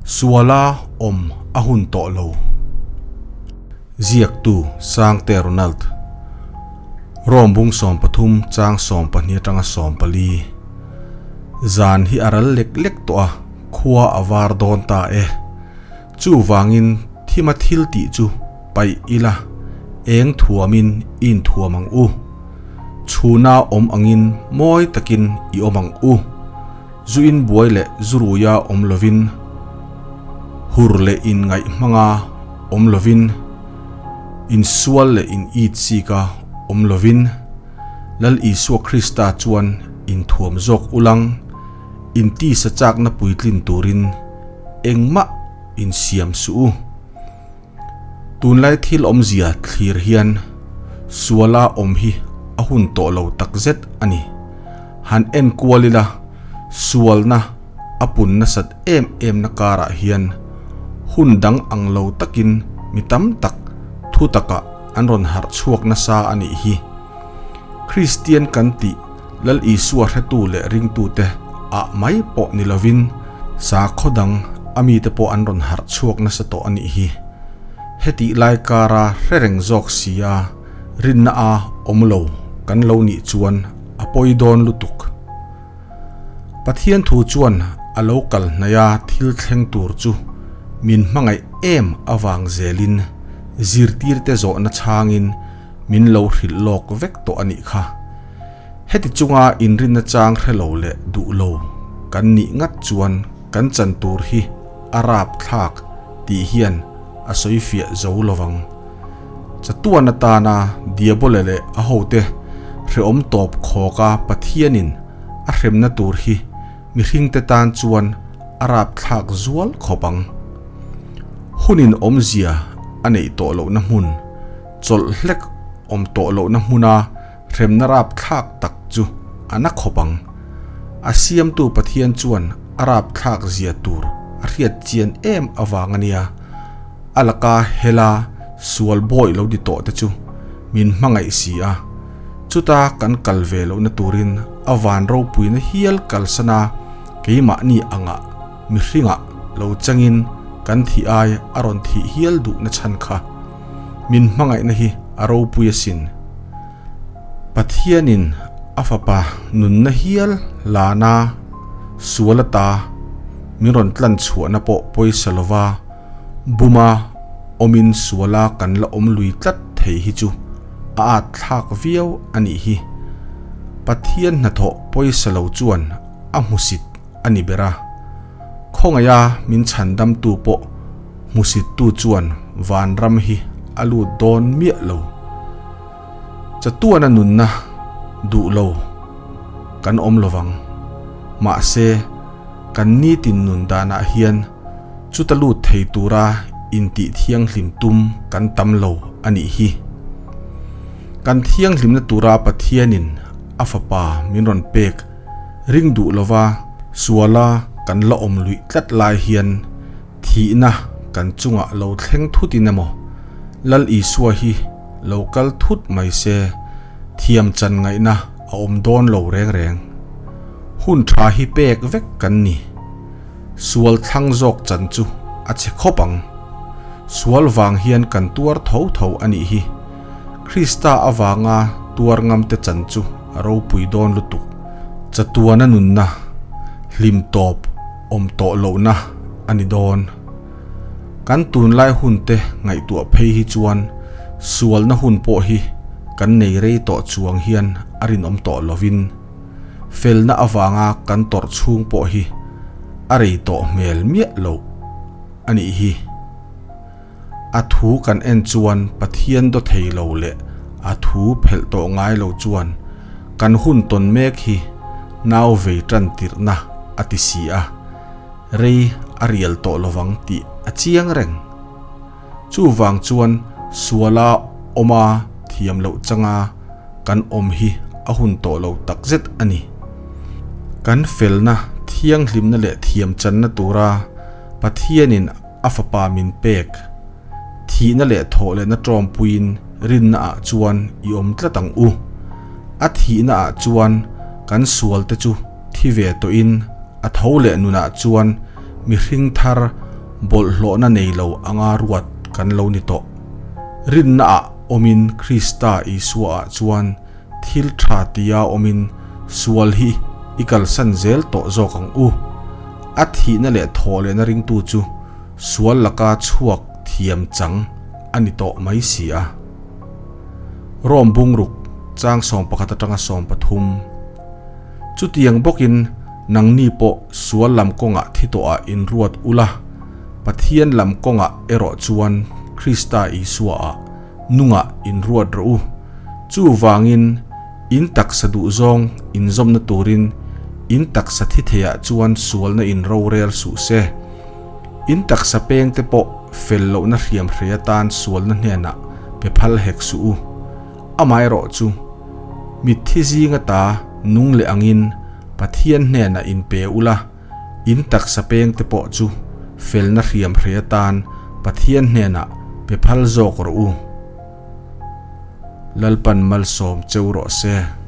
Suala awm a hun tawh lo. Ziaktu Sangte Ronald. Rom bung 13 chang 12 atanga 14. Zan hi a ral lek lek tawh a, khua a var dawn ta e. Chuvangin thima thil tih chu paih ila, eng thuamin i inthuam ang u. Chhuna awm angin mawi takin i awm ang u. Zu in buai leh zu ruia awm lovin, hur leh in ngaih hmanga awm lovin, insual leh in it sika awm lovin, Lal Isua Krista chuan inthuam zawk ulang, intisa chakna puitlin turin engmah insiam suh u. Tunlai thil awmzia thlir hian suala awm hi a hun tawh lo takzet a ni. Han en kual ila, sualna a pun nasat em em na karah hian hun dang ang lo takin mi tam tak thu takah an rawn harh chhuak nasa a nih hi. Kristian kan tih Lal Isua hretu leh ringtute ah mai pawh ni lovin sakhaw dang a mite pawh an rawn harh chhuak nasa tawh a nih hi. Hetih lai kara hre reng zawk si a, rinna a awm lo kan lo nih chuan a pawi dawn lutuk. Pathian thu chuan a lo kal hnaih a thil thleng tur chu min hmangaih em avang zelin zirtirte zawhna chhangin min lo hrilh lawk vek tawh a nih kha. Heti chunga inrinna chang hre lo leh duh lo kan nih ngat chuan kan chan tur hi a rap thlak tih hian a sawi fiah zo lovang. Chatuan atana Diabole leh a hote hrehawm tawp khawka Pathianin a hremna tur hi mihringte tan chuan a rap thlak zual khawp ang. Hunin awmzia a neih tawh lohna hmun, chawlh hlek awm tawh lohna hmuna Hremna rapthlak tak chu a na khawp ang. A siamtu Pathian chuan a rapthlak zia tur a hriat chian em avang a nia. A laka hela sual bawi lo di tawh te chu min hmangaih si a. Chuta kan kal ve lohna turin a van ropuina hial kalsan a keimahni angah mihringah lo changin kan thih ai a rawn thih hial duhna chhan kha. Min hmangaihna hi a ropui asin. Pathianin a fapa nunna hial lana sual ata min rawn tlan chhuahna pawh pawisa lova buma awmin suala kan la awm lui tlat thei hi chu a at thlak viau a nih hi. Pathian hnathawh pawisa lo chuan a hmusit a ni ber a. Khawngaiha min chhandamtu pawh Hmusittu chuan vanram hi a lut dawn miah lo. Chatuana nunna duh lo kan awm lovang. Mahse, kan nitin nun danah hian chuta lut thei tura intih thianghlim tum kan tam lo a nih hi. Kan thianghlimna tura Pathianin a Fapa min rawn pek ring duh lova suala kan la awm luih tlat lai hian Thihna kan chungah lo thleng thut in emaw, Lal Isua hi lo kal thut mai se, thiam chan ngaihna a awm dawn lo reng reng. Hun tha hi pek vek kan ni. Sual thlang zawk chan chu a chhe khawp ang. Sual vang hian kan tuar tho tho a nih hi. Krista avanga tuar ngamte chan chu a ropui dawn lutuk. Chatuana nunna, hlim tawp awm tawh lohna a ni dawn. Kan tunlai hunte ngaihtuah phei hi chuan sualna hun pawh hi kan nei rei tawh chuang hian a rinawm tawh lovin, felna avanga kan tawrh chhung pawh hi a rei tawh hmel miah loh a nih hi. A thu kan en chuan Pathian daw thei lo leh a thu phelh tawh ngai lo chuan kan hun tawn mek hi nau vei tan tirhna a ti si a, rei a rial tawh lovang tih a chiang reng. Chuvang chuan suala awma thiam loh changa kan awm hi a hun tawh lo takzet a ni. Kan felna, thianghlimna leh thiamchanna tura Pathianin A fapa min pek. Thihna leh thawh lehna tawmpuiin rinna ah chuan i awm tlat ang u. A thihna ah chuan kan sual te chu thi ve tawhin a tho leh nunah chuan mihring thar Bawlhhlawhna nei lo anga ruat kan lo ni tawh. Rinnaah awmin Krista Isuaah chuan thil tha tia awmin sual hi i kalsan zel tawh zawk ang u. A thihna leh thawhlehna ringtu chu sual laka chhuak thiam chang a ni tawh mai si a. Rom bungruk chang 11 atanga 13. Chutiang bawkin nangni pawh sual lam kawngah thi tawhah inruat ula, Pathian lam kawngah erawh chuan Krista Isuaah nungah inruat rawh u. Chuvangin in taksa duhzawng inzawmna turin in taksa thi theiah chuan sualna in rorel suh se. In taksa pengte pawh fel lohna hriam hrei atan sualna hnenah pe phal hek suh u. Amaherawh chu, mitthi zinga ta nung leh angin Pathian hnenah inpe ula, in taksa pengte pawh chu felna hriam hrei atan Pathian hnenah pe phal zawk rawh u. Lalpan malsawm cheu rawh se.